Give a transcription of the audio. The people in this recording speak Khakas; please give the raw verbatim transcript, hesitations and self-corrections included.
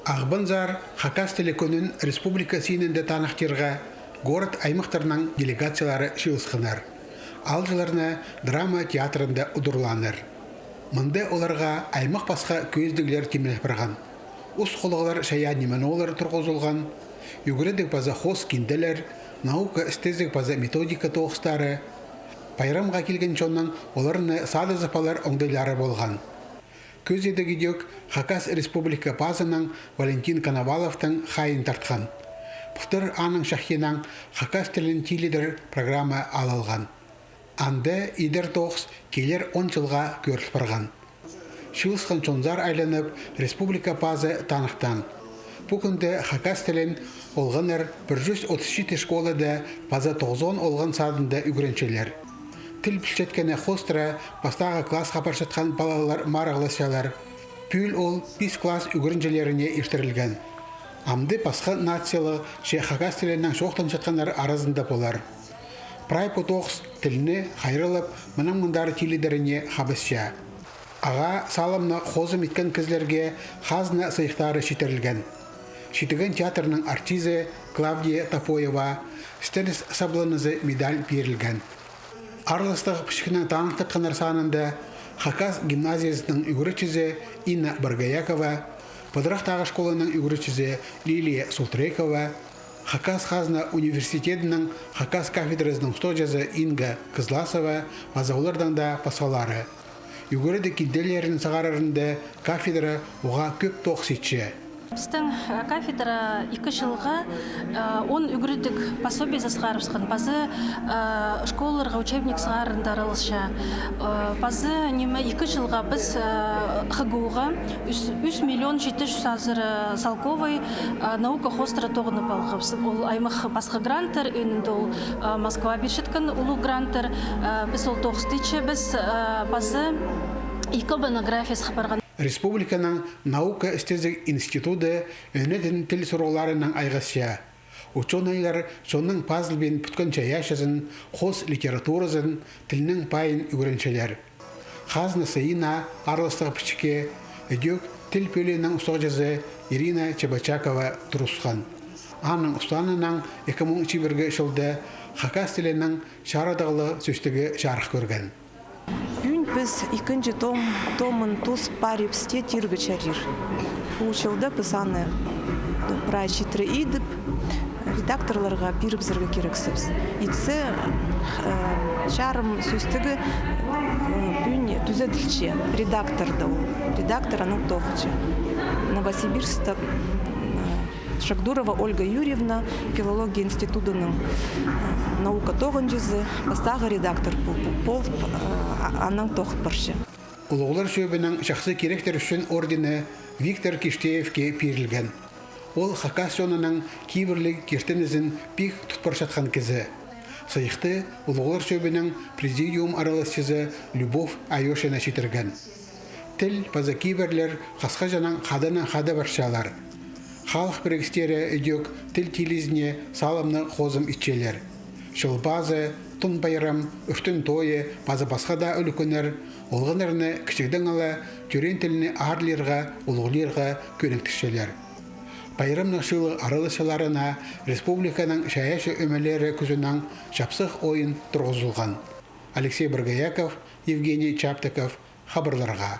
Ағбанзар хакас тілі кӱнін республика синінде таныхтирға город-аймахтарның делегациялары чыылысханнар. Аалҷыларны драма театрында удурлааннар. Мында оларға аймах-пасха кӧзідіглер тимнел парған. Ус холлығлар чайаан нимені олар турғызылған, ӱгредіг паза хоос кинделер, наука істезіг паза методика тоғыстары. Пайрамға килген чонның оларны садызып алар оңдайлары полған. Кӧзідіг идӧк Хакас Республика пазының Валентин Коноваловтың хайиин тартхан. Пылтыр аның чахиинаң хакас тілін тилідер программа алылған. Анда идер тоғыс килер он чылға кӧріл парған. Чыылысхан чонзар айланып, республика пазы таныхтаан. Пу кӱнде хакас тілін олғаннар пір чӱс отыс читі школада паза тоғызон олған садында ӱгренчелер. Тіл пілчеткені хоостыра пастағы классха парчатхан палалар марығласчалар. Пӱӱл ол пис класс ӱгренҷілеріне иртірілген. Амды пасха нациялығ че хакас тілінең чоохтанчатханнар аразында полар. Прай пу тоғыс тілні хайраллап, мынаң мындар тилідеріне хабасча. Ағаа салымнығ хозым иткен кізілерге хазна сыйыхтары читірілген. Читіген театрның артизі Клавдия Топоева «Істеніс сабланызы» медаль пирілген. Аарластығ пічікнең таныхтатханнар санында Хакас гимназиязының ӱгретчізі Инна Боргоякова, Пыдырахтағы школаның ӱгретчізі Лилия Султрекова, Хакас хазна университедінің хакас кафедразының устағҷызы Инга Кызласова паза олардаң даа пасхалары. Ӱгредіг кинделерін сығарарында кафедра уғаа кӧп тоғыс итче. Пістің, э, кафедра ікі чылға, э, он ӱгредіг пособиезі сығарыбысхан, паза, э, школаларға учебник сығарында араласча. Э, паза ниме, ікі чылға піс, э, ХГУ-ға ӱс, ӱс миллион читі чӱс азыра салковай, э, наука хоостыра тоғынып алғабыс. Ол аймах пасха гранттар, ӧӧнінде ол, э, Москва пирчеткен улуғ гранттар, э, піс ол тоғысты итчебіс, э, паза ікі монография сых парған. Республиканың наука істезіг институды ӧнетін тіл сурығларынаң айғасча. Учёныйлар чонның пазылбин пӱткен чайаачызын, хоос литературазын, тілнің пайын ӱгренчелер. Хазна сыйына аарластығ пічікке ідӧк тіл пӧлиинің устағҷызы Ирина Чебочакова турысхан. Аның устаанынаң ікі муң чибіргі чылда хакас тілінің чарадығлығ сӧстігі чарых кӧрген. Пӱӱн піс ікінҷі том, томын тус парибіс тее тирге чарир. Пу чылда піс аны прай читіре идіп, редакторларға пирібізерге кирексібіс. Итсе, э, чарым сӧстігі, э, пӱӱн тӱзеділче. Редакторда ол. Редактор аның тоғынча. Новосибирскта, э, Шагдурова Ольга Юрьевна, филология институдының, э, наука тоғынҷызы, пастағы редактор пол-, пол-, полып, э, а-, анаң тоғын парча. Улуғлар чӧбінің «Чахсы киректер ӱчӱн» ордені Виктор Киштеевке пирілген. Ол хакас чонының кибірліг киртінізін пик тут парчатхан кізі. Сыйыхты Улуғлар чӧбінің президиум араласчызы Любовь Айошина читірген. Тіл паза кибірлер хасхаҷанаң хаданаң хада парчалар. Халых пірігістері ідӧк тіл тилізіне салымнығ хозым итчелер. Чыл пазы, Тун пайрам, Ӱртӱн тойы паза пасха даа ӱлӱкӱннер олғаннарны кічігдең ала тӧреен тілні аарлирға, улуғлирға кӧніктірчелер. Пайрамнығ чыылығ араласчыларына республиканың чайаачы ӧмелері кӱзінең чапсых ойын турғызылған. Алексей Боргояков, Евгений Чаптыков, хабарларға.